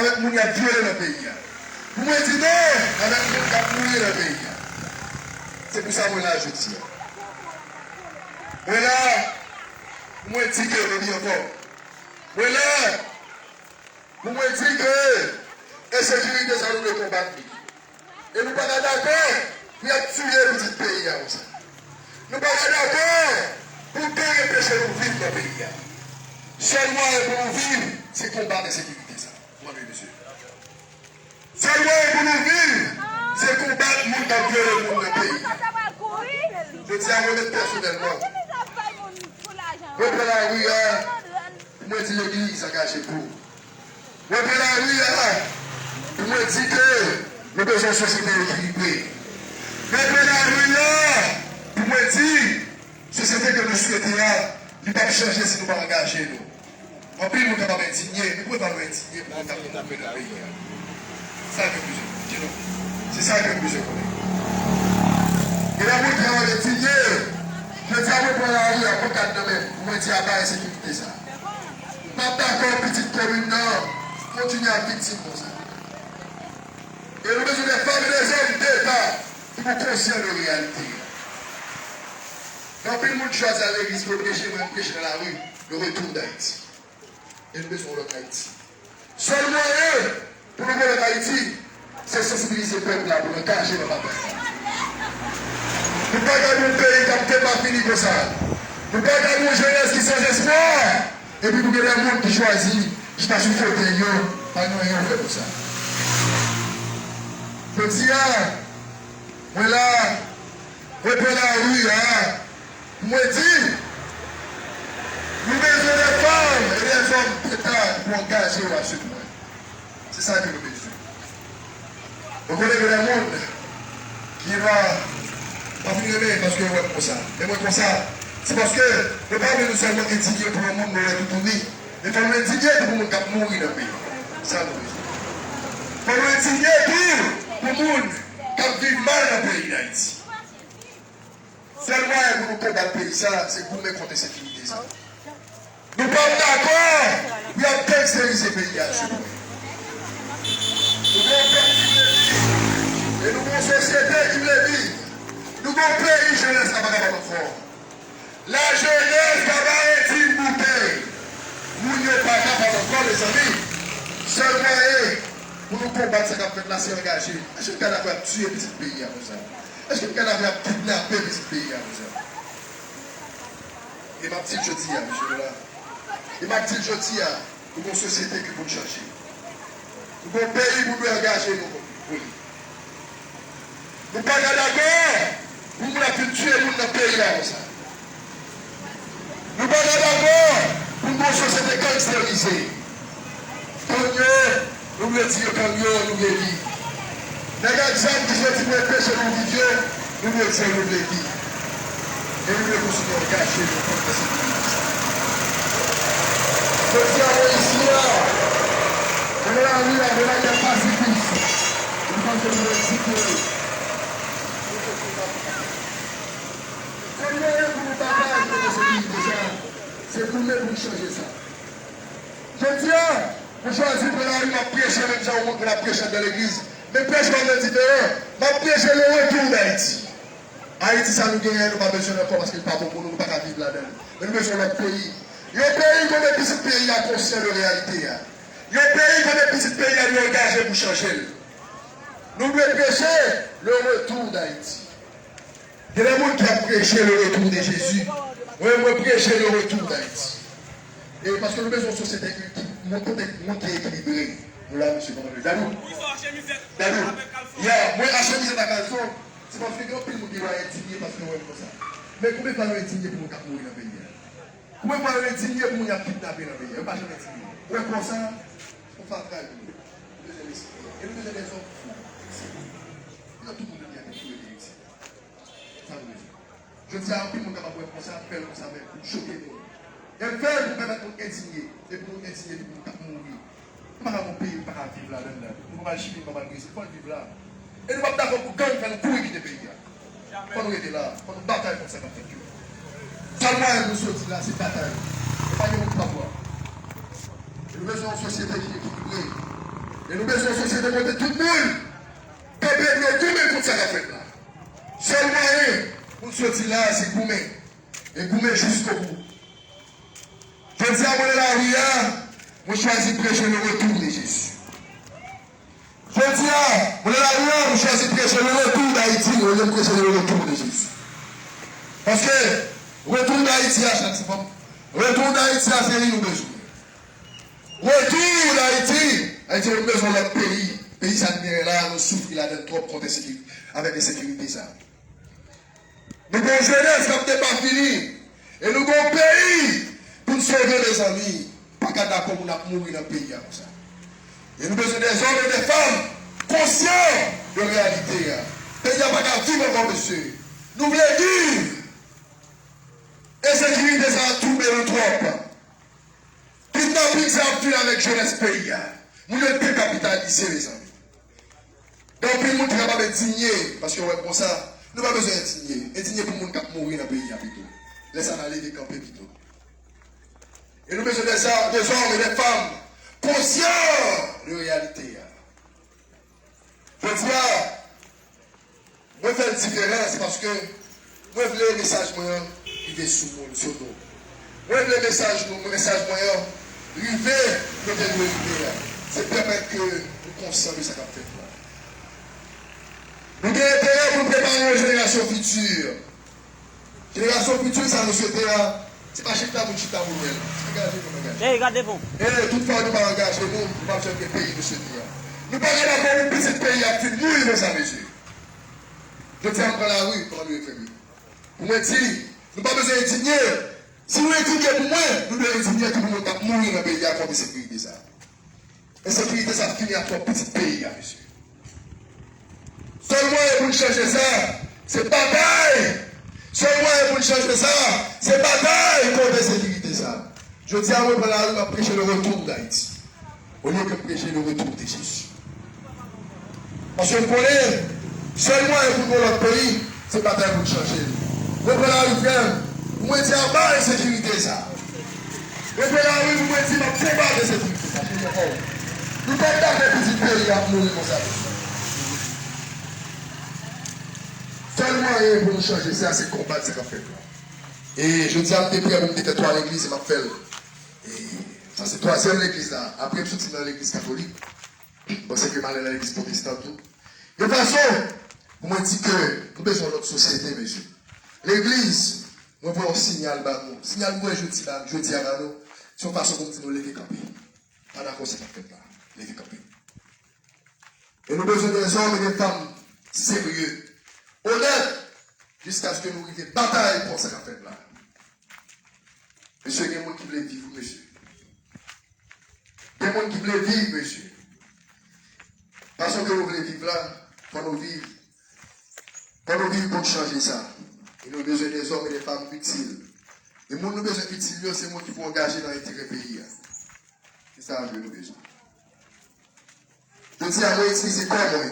avèk moun y ap vyole nan peyi a. Pou mwen di non avèk moun k ap mouri nan peyi a. Se pou sa mwen la jodi a. Mwen la pou mwen di ke, mwen di ankò, mwen la pou mwen di ke ensekirite sa nou dwe konbat li. E nou pa ka dakò pou y ap tiye pitit peyi a konsa. Nou pa ka dakò pou gang anpeche nou viv nan peyi a. Sèl mwayen pou nou viv, se konbat ensekirite sa. Mande mesye. Sèl mwayen pou nou viv, se konbat moun k ap vyole moun nan peyi a. Jodi a, mwen menm pèsonèlman, mwen pran lari a pou mwen di legliz angaje pou. Mwen pran lari a pou mwen di ke nou bezwen yon sosyete ekilibre. Mwen pran lari a pou mwen di sosyete ke nou swete a, li p ap chanje si nou pa angaje nou. Anpil moun kapab endinye, men poukisa nou endinye pou moun k ap mouri nan peyi a? Sa ke m bezwen konnen, you know. Se sa ke m bezwen konnen. Gen de moun ki ap endinye, jodi a mwen pran lari a, pankad nan men m, mwen di aba ensekirite sa. M p ap dakò pitit komin nan kontinye ap viktim konsa. E nou bezwen de fanm e de zòm deta ki pou konsyan de reyalite a. Gen anpil moun ki chwazi al legliz pou yo preche, mwen m preche nan lari, le retour d'Haïti. E nou bezwen yon lòt Ayiti. Sèl mwayen pou nou gen lòt Ayiti, se sansibilize pèp la pou l angaje nan batay la. Nou pa ka gen yon peyi k ap kenba fini konsa. Nou pa ka gen yon jenès ki san espwa, epi pou gen de moun ki chwazi chita sou fotèy yo, pa gen anyen yo fè pou sa. Jodi a, mwen la, mwen pran lari a, mwen di, nou bezwen de fanm e de zòm deta pou angaje yo a se pwen. Se sa ke nou bezwen. Ou konnen gen de moun ki va, pa fin renmen paske yo wè m konsa. E mwen konsa, se paske nou pa vle nou sèlman endinye pou yon moun nou wè toutouni. Men fò nou endinye tou pou moun k ap mouri nan peyi a. Sa nou bezwen. Fò nou endinye tou pou moun k ap viv mal nan peyi Dayiti. Sèl mwayen pou nou konbat peyi sa, se goumen kont ensekirite sa. Nou p ap dakò pou y ap gangsterize peyi a, silvouplè. Nou gen yon pèp ki vle viv, e nou gen yon sosyete ki vle viv. Nou gen yon peyi jenès la pa kapab ankò. Lajenès Gabaret in boutèy. Moun yo pa kapab ankò, mezanmi. Sèl mwayen pou nou konbat sa k ap fèt la, se angaje. Èske n ka dakò y ap tiye pitit peyi a konsa? Èske n ka dakò y ap kidnape pitit peyi a konsa? E m ap di l jodi a, mesye la. E m ap di l jodi a. Nou gon sosyete ki pou n chanje. Nou gon peyi pou nou angaje nou pou li. Nou pa ka dakò pou moun ap vin tiye moun nan peyi a konsa. Nou pa ka dakò pou n gon sosyete gangsterize. Gang yo, nou vle tiye gang yo, nou vle viv. Nèg ak zam ki soti pou enpeche nou viv yo, nou vle tiye, nou vle viv. E nou vle kontinye angaje nou kont ensekirite sa. Jodi a, mwen isi a, mwen nan lari a, mwen nan kèk pasifis. Mwen panse nou ekzite. Kòm nou ye pou nou batay kont ensekirite sa, se goumen pou n chanje sa. Jodi a, mwen chwazi pran lari, m ap preche menm jan yon moun konn ap preche anndan legliz. Men prèch pa mwen diferan. M ap preche le retour d'Haïti. Ayiti sa nou genyen, nou pa bezwen l ankò paske l pa bon pou nou, nou pa ka viv ladan l. Men nou bezwen yon lòt peyi. Yon peyi kote pitit peyi a konsyan de reyalite a. Yon peyi kote pitit peyi a dwe angaje pou chanje l. Nou dwe preche le retour d'Haïti. Gen de moun ki ap preche le retour de Jésus. Mwen, mwen preche le retour d'Haïti. E paske nou bezwen yon sosyete ki, ki, yon kote moun ki ekilibre. Nou la, mesye, kòman nou ye? Dadou. Dadou. Ya, mwen achte mizè nan kalson. Se paske gen anpil moun ki va endinye paske yo wè m konsa. Men konbyen fwa yo endinye pou moun k ap mouri nan peyi a? Konbyen fwa yo endinye pou moun y ap kidnape nan peyi a? Yo pa janm endinye. Ou wè konsa, se yon fatray pou nou. Nou bezwen lespri. E nou bezwen de zòm fou, eksele. Se nan tout moun ki ap eksplote isit. Sa nou bezwen. Jodi a, anpil moun kapab wè konsa, fè l konsa, men pou choke moun. E fè l pou pèmèt moun endinye. E pou moun endinye, epi pou moun k ap mouri. Nou pa ka gon peyi, nou pa ka viv ladan l la. Nou pa pral Chili, nou pa pral Brezil, fò n viv la. E nou p ap dakò pou gang fè nou kouri kite peyi a. Fò nou rete la, fò nou batay kont sa k ap fèt yo. Sèl mwayen pou nou soti la, se batay. E pa gen moun k pa pran. E nou bezwen yon sosyete ki ekilibre. E nou bezwen yon sosyete kote tout moun kanpe dwèt goumen kont sa k ap fèt la. Sèl mwayen pou n soti la a, se goumen. E goumen jiskobou. Jodi a, mwen nan lari a, mwen chwazi preche le retour de Jésus. Jodi a, mwen nan lari a, mwen chwazi preche le retour d'Haïti, olye m preche le retour de Jésus. Paske, retour d'Haïti a, chak se fanm, retour d'Haïti a, se li nou bezwen. Retour d'Haïti, Ayiti, nou bezwen lòt peyi. Peyi sa n genyen la, nou soufri ladan l twòp kont ensekirite, avèk ensekirite sa. Nou gen yon jenès k ap depafini. E nou gen yon peyi pou n sove, mezanmi. Pa ka dakò moun ap mouri nan peyi a konsa. E nou bezwen de zòm e de fanm konsyan de reyalite a. Peyi a pa ka viv ankò, mesye. Nou vle viv. Ensekirite sa a twoube nou twòp. Kidnaping sa ap fini avèk jenès peyi a. Moun yo dekapitalize, mezanmi. Gen anpil moun ki kapab endinye, paske yo wè m konsa. Nou pa bezwen endinye. Endinye pou moun k ap mouri nan peyi a pito. Lè sa a n a leve kanpe pito. E nou bezwen de zòm, de zòm e de fanm konsyan de reyalite a. Jodi a, mwen fè l diferan, se paske mwen vle mesaj mwen an rive sou moun, sou nou. Mwen vle mesaj nou, mesaj mwen an rive kote l dwe rive a. Se pèmèt ke nou konsyan de sa k ap fèt la. Nou gen enterè pou n prepare yon jenerasyon fiti. Jenerasyon fiti sa nou swete a, se pa chita pou n chita pou n wè l. Angaje nou, angaje. Ey, gade fon. E tout fwa nou pa angaje nou, nou p ap janm gen peyi nou swete a. Nou pa gen dakò pou pitit peyi ap fin mouri konsa, mesye. Jodi a, m pran lari, kòman nou ye fè m ye? Pou mwen di, nou pa bezwen endinye. Si nou endinye pou mwen, nou dwe endinye tou pou moun k ap mouri nan peyi a kont ensekirite sa. Ensekirite sa ap fini ak twòp pitit peyi a, mesye. Sèl mwayen pou n chanje sa, se batay. Sèl mwayen pou n chanje sa, se batay kont ensekirite sa. Jodi a, mwen pran lari, m ap preche le retour d'Haïti. Olye ke m preche le retour de Jésus. Paske m konnen, sèl mwayen pou n gen yon lòt peyi, se batay pou n chanje l. Mwen pran lari, frè m, pou mwen di aba ensekirite sa. Mwen pran lari pou mwen di m ap konbat ensekirite sa. Chanje kò w. Nou pa dakò pitit peyi ap mouri konsa. Sèl mwayen pou nou chanje sa, se konbat sa k ap fèt la. E jodi a, m te prè pou m te fè twa legliz, e m ap fè l. E sa se twazyèm legliz la. Apre m soti nan legliz katolik, m panse ke m ale nan legliz pwotestan tou. Yon fason pou mwen di ke nou bezwen yon lòt sosyete, mesye. Legliz, mwen voye yon siyal ba nou. Siyal mwen voye jodi la, jodi a ba nou, se yon fason pou m di nou leve kanpe. Pa dakò sa k ap fèt la. Leve kanpe. E nou bezwen de zòm e de fanm serye, onèt, jiskaske nou rive batay kont sa k ap fèt la. Mesye, gen moun ki vle viv, wi, mesye. Gen moun ki vle viv, mesye. Fason ke nou vle viv la, fò nou viv. Fò nou viv pou n chanje sa. E nou bezwen de zòm e de fanm itil. E moun nou bezwen itil yo, se moun ki pou angaje nan enterè peyi a. Se sa ke nou bezwen. Jodi a, mwen itilize kò mwen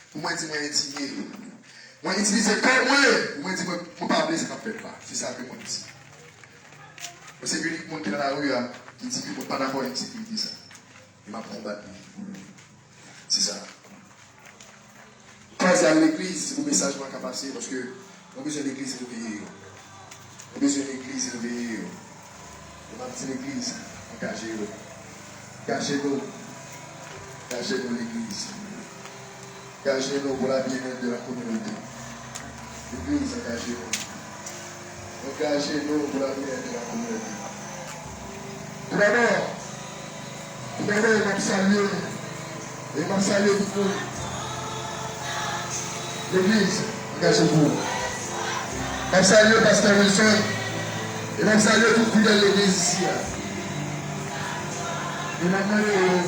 pou mwen di mwen endinye. Mwen itilize kò mwen pou mwen di mwen, mwen pa vle sa k ap fèt la. Se sa ke mwen di. Mwen se inik moun ki nan lari a ki di ke mwen pa dakò ak ensekirite sa. E m ap konbat li. Se sa. Kwaze al legliz, se pou mesaj mwen ka pase, paske nou bezwen legliz reveye yo. Nou bezwen legliz reveye yo. E m ap di legliz, angaje yo. Angaje nou. Angaje nou legliz. Angaje nou pour la bien-être de la communauté. Legliz, angaje nou. Angaje nou pour la bien-être de la communauté. Toudabò, toudabò, m ap salye, e m ap salye tout moun. Legliz, angaje pou ou. M ap salye Pastè Wilson, e m ap salye tout fidèl legliz isi a. E m ap mande yo,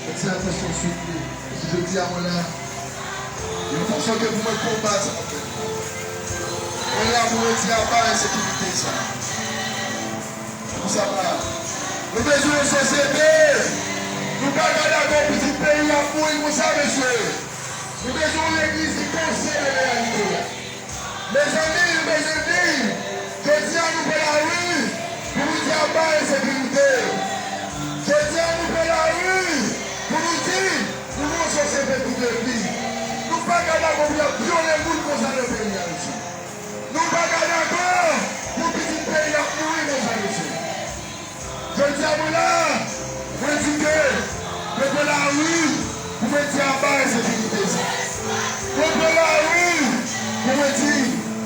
fè ti atansyon souple. Jodi a mwen la, yon fason ke pou mwen konbat sa k ap fèt. Mwen la pou mwen di aba ensekirite sa. Pou sa pa. Nou bezwen yon sosyete. Nou pa ka dakò pitit peyi ap mouri konsa, mesye. Nou bezwen yon legliz ki konsyan de reyalite a. Mezanmi, mezanmi, jodi a nou pran lari pou nou di aba ensekirite. Jodi a nou pran lari pou nou di nou yon sosyete ki depi. Nou pa ka dakò pou y ap vyole moun konsa nan peyi a, mesye. Nou pa ka dakò pou pitit peyi ap mouri konsa, mesye. Jodi a mwen la, mwen di ke mwen pran lari pou mwen di aba ensekirite sa. Mwen pran lari pou mwen di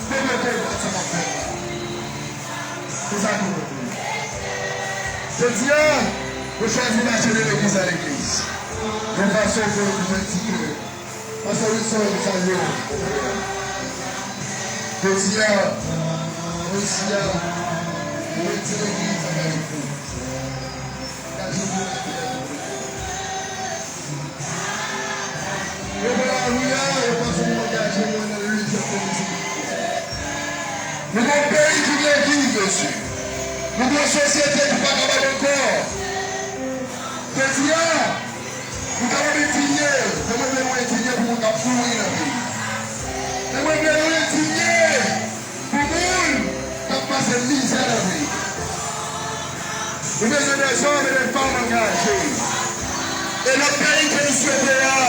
mwen mete sa k ap fèt la. Se sa ke mwen vle. Jodi a, mwen chwazi mache de legliz an legliz. Yon fason pou mwen di ke Pastè Wilson, m salye w. Jodi a, mwen isi a, mwen di legliz angaje pou. Angaje pou. Yo pran lari a, yo panse nou angaje nou nan lit kont ensekirite. Nou gon peyi ki vle viv, mesye. Nou gon sosyete ki pa kapab ankò. Jodi a, nou kapab endinye, men mwen vle nou endinye pou moun k ap mouri nan peyi. Men mwen vle nou endinye pou moun k ap pase mizè nan peyi. Nou bezwen dèzòm e de fanm angaje. E lòt peyi ke nou swete a,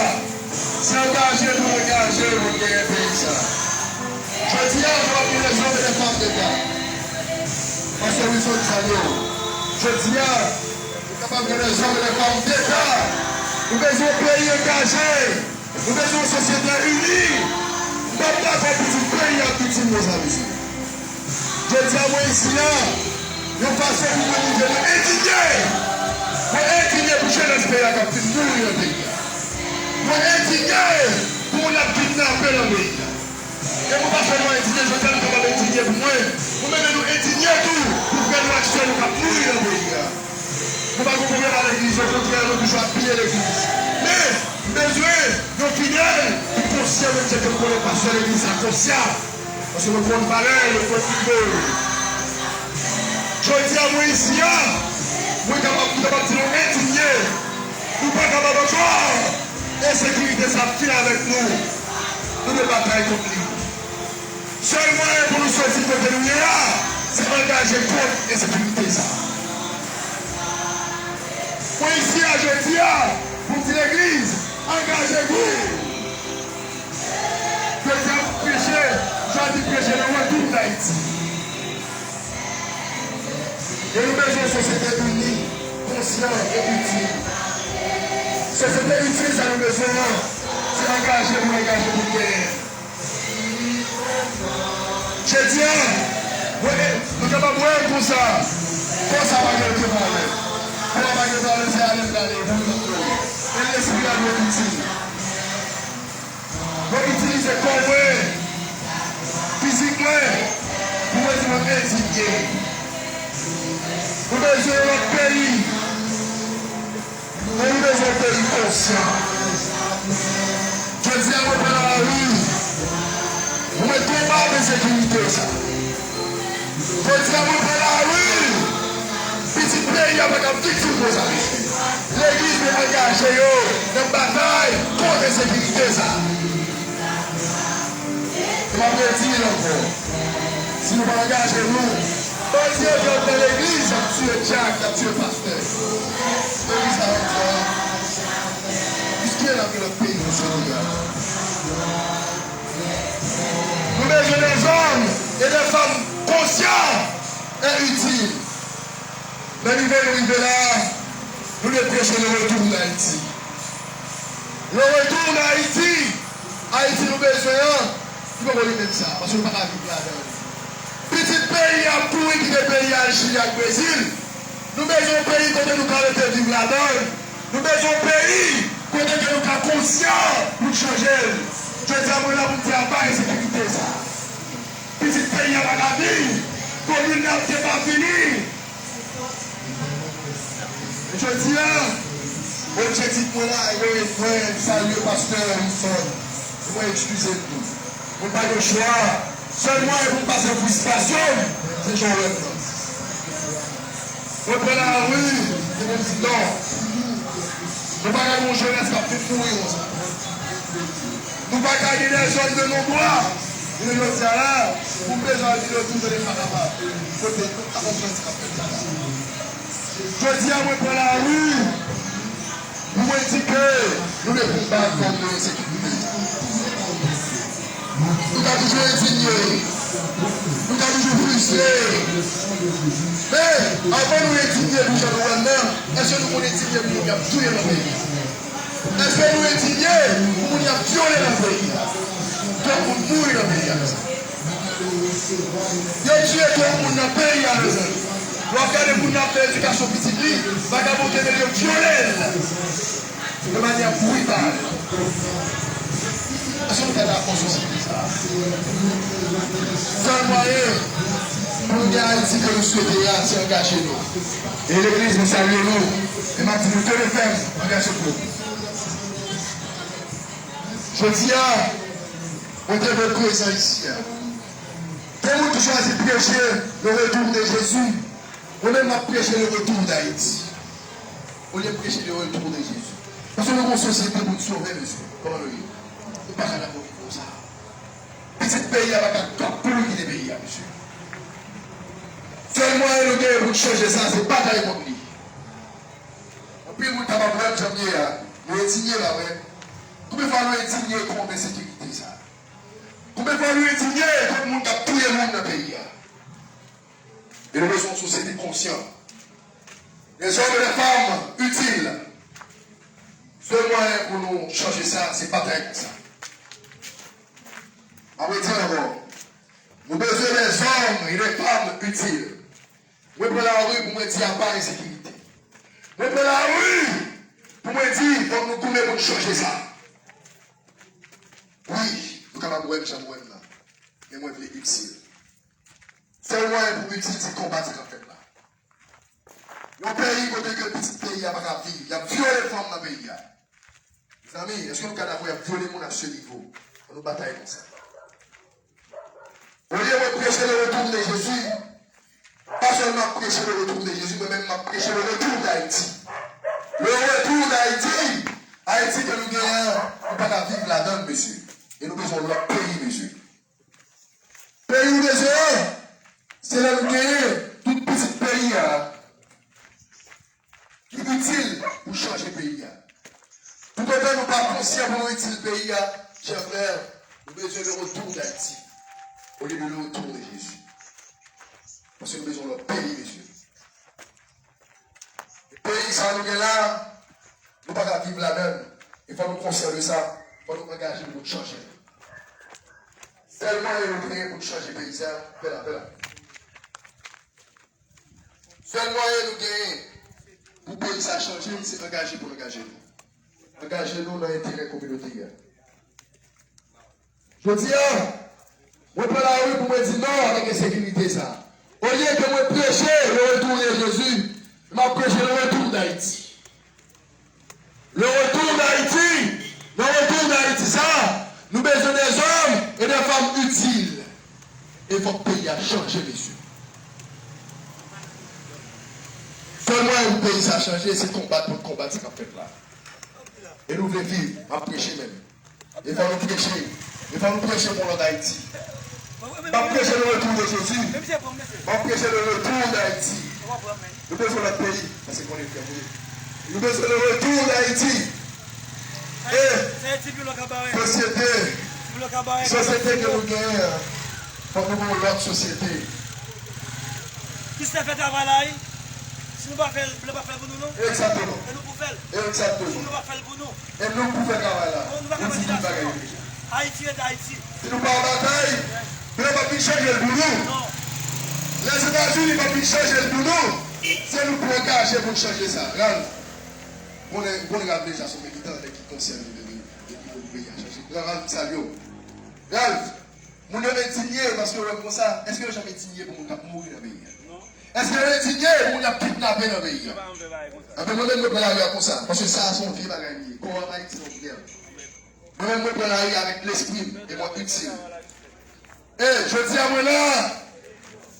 se angaje pou angaje pou n genyen peyi sa. Jodi a, nou ap gen dèzòm e de fanm deta. Pastè Wilson, m salye w. Jodi a, nou kapab gen dèzòm e de fanm deta. Nou bezwen yon peyi angaje. Nou bezwen yon sosyete ini. M p ap dakò pitit peyi ap viktim konsa, mesye. Jodi a, mwen isi a, yon fason pou mwen montre mwen endinye. Mwen endinye pou jenès peyi a k ap fin mouri nan peyi a. Mwen endinye pou moun ap kidnape nan peyi a. E mwen pa sèlman endinye, jodi a nou kapab endinye pou mwen. Mwen menm nou endinye tou pou frè nou ak sè nou k ap mouri nan peyi a. Nou pa gen pwoblèm a legliz, okontrè, nou toujou apiye legliz. Men, m bezwen yon fidèl ki konsyan, menm jan ke m konnen pastè legliz la konsyan. Paske mwen konn valè yo, mwen konn nivo yo. Jodi a, mwen isi a, mwen kapab, mwen kapab di nou endinye. Nou pa kapab ankò. Ensekirite sa ap fin avèk nou. Nou dwe batay kont li. Sèl mwayen pou nou soti kote nou ye a, se angaje kont ensekirite sa. Mwen isi a jodi a pou m di legliz, angaje nou. Jodi a m ap preche, jan di preche nan Wantoup Dayiti. E nou bezwen yon sosyete ini, konsyan e itil. Sosyete itil sa nou bezwen an, se angaje pou angaje pou genyen. Jodi a, mwen, nou kapab wè l konsa. Kò sa pa gen okenn valè. Kò a pa gen valè, se ale l prale, pou nou konprann. Men lespri a dwe itil. Mwen itilize kò mwen, fizik mwen, pou mwen di mwen endinye. Nou bezwen yon lòt peyi. Men nou bezwen yon peyi konsyan. Jodi a, mwen pran lari pou mwen konbat ensekirite sa. Jodi a, mwen pran lari. Pitit Peyi a pa ka viktim konsa, mesye. Legliz dwe angaje yo nan batay kont ensekirite sa. E m ap redi l ankò, si nou pa angaje nou, bandi yo ki antre nan legliz, y ap tiye dyak, y ap tiye pastè. Legliz la, jodi a, piske l ap gen lòt peyi pou sove a. Nou bezwen dè zòm e dè fanm konsyan e itil. Nan nivo nou rive la, nou dwe preche le retour d'Haïti. Le retour d'Haïti, Ayiti nou bezwen an, li poko li menm sa, paske nou pa ka viv ladan l. Pitit peyi a ap kouri kite peyi a al Chili ak Brezil. Nou bezwen yon peyi kote nou ka rete viv ladan l. Nou bezwen yon peyi kote ke nou ka konsyan pou n chanje l. Jodi a, mwen la pou m di aba ensekirite sa. Pitit peyi a pa ka viv. Komin n ap te pa fini. Jodi a, objektif mwen la, e mwen, mwen salye pastè Wilson. E mwen eskize m tou. Mwen pa gen chwa. Sèl mwayen pou m pase fristrasyon m, se jan w wè m nan. Mwen pran lari, e mwen di non. Nou pa ka gen yon jenès k ap vin mouri konsa. Nou pa ka gen dè zòn de non dwa. Jounen jodi a la, pou m bezwen al di yo tou, tande m pa kapab. Kote, nou pa konprann sa k ap fèt la. Jodi a, mwen pran lari pou mwen di ke nou dwe konbat kont ensekirite. Nou ka toujou endinye, nou ka toujou fristre. Men, anvan nou endinye pou jan nou wè l nan, èske nou konn endinye pou moun y ap touye nan peyi a? Èske nou endinye pou moun y ap vyole nan peyi a? Twòp moun mouri nan peyi a konsa. Yo tiye twòp moun nan peyi a, mezanmi. Lè w ap gade moun nan ap fè edikasyon pitit li, vagabon te mele yo vyole l de manyè brital. Èske nou ka dakò sou sijè sa a? Sèl mwayen pou nou gen Ayiti ke nou swete a, se angaje nou. E legliz, mwen salye nou. E m ap di nou, kenbe fèm, angaje pou nou. Jodi a, mwen te vle prezan isi a. Gen moun ki chwazi preche le retour de Jésus. Mwen menm, m ap preche le retour d'Haïti. Olye m preche le retour de Jésus. Paske nou gen yon sosyete pou n sove, mesye. Kòman nou ye? Nou pa ka dakò viv konsa. Pitit peyi a pa ka twòp pou nou kite peyi a, mesye. Sèl mwayen nou genyen pou n chanje sa, se batay kont li. Anpil moun kapab wè m jan m ye a. Nou endinye, pa vre? Konbyen fwa nou endinye kont ensekirite sa? Konbyen fwa nou endinye kont moun k ap touye moun nan peyi a? E nou bezwen yon sosyete konsyan. Dè zòm e dè fanm itil. Sèl mwayen pou nou chanje sa, se batay konsa. M ap redi ankò. Nou bezwen dè zòm e dè fanm itil. Mwen pran lari pou mwen di aba ensekirite. Mwen pran lari pou mwen di fòk nou goumen pou n chanje sa. Wi, nou kapab wè m jan m wè m nan. Men mwen vle itil. Sèl mwayen pou itil, se konbat sa k ap fèt la. Yon peyi kote ke pitit peyi a pa ka viv, y ap vyole fanm nan peyi a. Mezanmi, èske nou ka dakò y ap vyole moun a se nivo? Ann nou batay konsa. Olye mwen preche le retour de Jésus, pa sèlman preche le retour de Jésus, mwen menm m ap preche le retour d'Haïti. Le retour d'Haïti, Ayiti ke nou genyen an, nou pa ka viv ladan l, mesye. E nou bezwen yon lòt peyi, mesye. Peyi w bezwen an, se lè nou genyen tout pitit peyi a. Li itil pou chanje peyi a. Toutotan nou pa konsyan pou nou itil peyi a, chè frè, nou bezwen le retour d'Haïti olye de le retour de Jésus. Paske nou bezwen lòt peyi, mesye. E peyi sa nou gen la, nou pa ka viv ladan l. E fò nou konsyan de sa, fò nou angaje nou pou n chanje l. Sèl mwayen nou genyen pou n chanje peyi sa, fè l apèl a. Sèl mwayen nou genyen pou peyi sa chanje, se angaje pou n angaje nou. Angaje nou nan enterè kominote a. Jodi a, mwen pran lari pou mwen di non avèk ensekirite sa. Olye ke mwen preche le retour de Jésus, m ap preche le retour d'Haïti. Le retour d'Haïti, nan retour d'Haïti sa, nou bezwen dè zòm e dè fanm itil. E fòk peyi a chanje, mesye. Sèl mwayen Peyi sa chanje, se konbat pou n konbat sa k ap fèt la. E nou vle viv, m ap preche menm. E fò nou preche. E fò nou preche pou lòt Ayiti. M ap preche le retour de Jésus. M ap preche le retour d'Haïti. Nou bezwen lòt peyi, paske konnen frè nou ye. Nou bezwen le retour d'Haïti. E sosyete, sosyete ke nou genyen an, fòk nou gen yon lòt sosyete. Ki sa fè travay la, wi? Si nou pa fè l, blan pa fè l pou nou, non? Egzakteman. E nou pou fè l. Egzakteman. Si nou pa fè l pou nou. E nou pou fè travay la. Nou di tout bagay yo deja. Ayiti ret Ayiti. Si nou pa batay, blan p ap vin chanje l pou nou. Non. Lèzetazini p ap vin chanje l pou nou. Se nou pou angaje pou n chanje sa. Ralph, konnen, konnen Ralph deja se yon militan, nèg ki konsyan li, li, li, li vle pou peyi a chanje. Ralph, m salye w. Ralph, moun yo endinye paske yo wè m konsa. Èske yo janm endinye pou moun k ap mouri nan peyi a? Èske yo endinye pou moun y ap kidnape nan peyi a? Anben, mwen menm, mwen pran lari a konsa, paske sa a se yon vye bagay li ye. Kò a pa itil nan gè. Mwen menm, mwen pran lari a avèk lespri m e mwen itil. E jodi a, mwen la,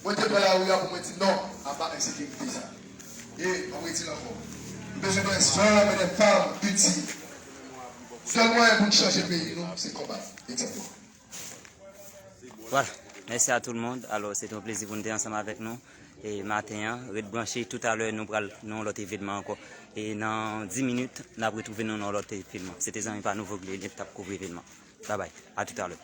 mwen te pran lari a pou mwen di non, apa ensekirite sa. E mwen redi l ankò. Nou bezwen de zanm e de fanm itil. Sèl mwayen pou n chanje peyi nou, se konbat. Egzakteman. Voilà. Mèsi a tout le monde. Alò, se te yon plezi pou n te ansanm avèk nou e maten an. Ret branche, toutalè nou pral nan yon lòt evènman ankò. E nan dis minit, n ap retwouve nou nan yon lòt evènman. Se te zanmi pa nou, Voglelien, k t ap kouvri evènman. Babay, a toutalè.